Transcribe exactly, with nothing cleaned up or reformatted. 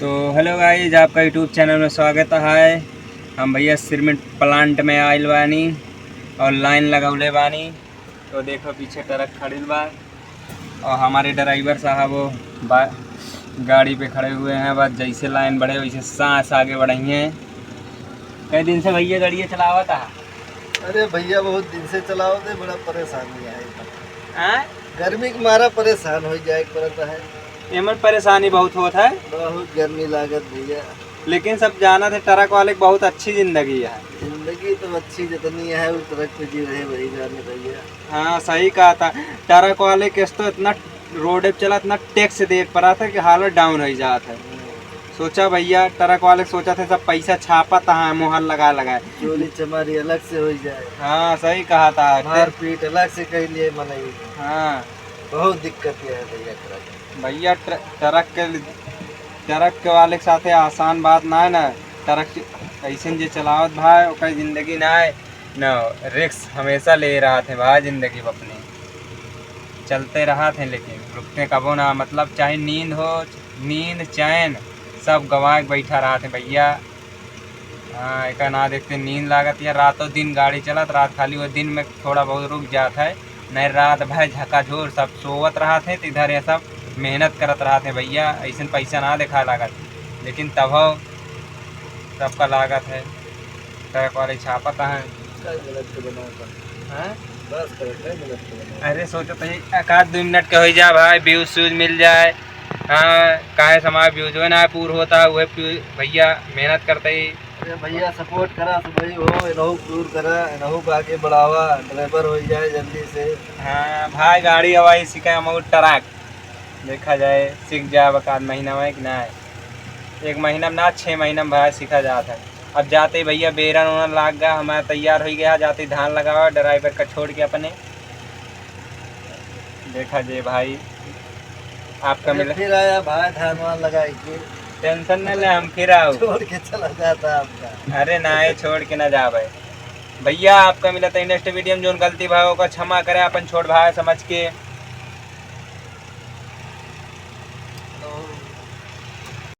तो hello guys, आपका YouTube चैनल में स्वागत है। हम भैया सिरमिट प्लांट में आइल बानी और लाइन लगौले बानी। तो देखो पीछे ट्रक खड़िल बा और हमारे ड्राइवर साहब वो बा-, गाड़ी पे खड़े हुए हैं। बस जैसे लाइन बढ़े वैसे सांस आगे बढ़ाई हैं। कई दिन से भैया गाड़िया चलावत है। अरे भैया, बहुत दिन से चलावत है, बड़ा परेशानी है। हाँ? गर्मी के मारा परेशान हो जाए के पड़ता है। एमन परेशानी बहुत होत है। बहुत गर्मी लागत भैया। लेकिन सब जानत है ट्रक वाले के बहुत अच्छी जिंदगी है। जिंदगी तो अच्छी जितनी है, वो ट्रक पे जी रहे वही जाने भैया। हाँ, सही कहा था। ट्रक वाले के तो इतना रोड पे चला, इतना टैक्स दे पड़ा था कि हालत डाउन हो जात है। सोचा भैया, ट्रक वाले सोचा थे सब पैसा छापत है, मोहर लगा लगा। चोरी चमारी अलग से हो जाए। हाँ, सही कहा था। मारपीट अलग से कर लिए मनई। हाँ। बहुत दिक्कत ये है भैया ट्रक। भैया ट्र-, ट्रक के, ट्रक के वाले के साथे आसान बात ना है ना। ट्रक ऐसन जे चलावत भाई, ओकर जिंदगी ना है ना। रिस्क हमेशा ले रहत है भाई जिंदगी में अपनी। चलते रहत है लेकिन रुकते कबो ना, मतलब चाहे नींद हो, नींद चैन सब गंवा के बैठा रहत है भैया। हाँ, एका ना देखते नींद लागत या रातों दिन गाड़ी चलत, रात खाली वो दिन में थोड़ा बहुत रुक जात है, नहीं रात भर झकाझोर सब सोवत रहत है। तो इधर ये सब मेहनत करत रहत है भैया, ऐसन पैसा ना देखा लागत, लेकिन तब सबका लागत है। ट्रक वाले छापत हैं। कर गलत के बनाओ का। हैं? बस कर, कर गलत के बनाओ। अरे सोचो तो ये एक आध दो मिनट के हो जा भाई, व्यूज व्यूज मिल जाए। हाँ, काहे से हमारा व्यूज ना पूर होता, वह भैया मेहनत करते ही। अरे भैया सपोर्ट करा, सब वही हो, इनहू पूर करा, इनहू को आगे बढ़ावा, ड्राइवर हो जाए जल्दी से। हाँ भाई, गाड़ी हवाई सीखे हम ट्रक, देखा जाए सीख जाए एक आध महीना में कि ना। एक महीना में ना, छः महीना में भाई सीखा जात है। अब जाते ही भैया बेरन उरन लाग गया, हमारा तैयार हो गया, जाते ही धान लगावा ड्राइवर का छोड़ के अपने। देखा जे भाई, आपका अरे मिला। फिर आया भाई धान वान लगाई के। टेंशन नहीं ले, हम फिर आओ। छोड़ के चला जाता आपका। अरे ना, ये छोड़ के ना जावे भैया। आपका मिला था नेक्स्ट वीडियो में, जोन गलती भाई ओका क्षमा करे अपन छोट भाई समझ के।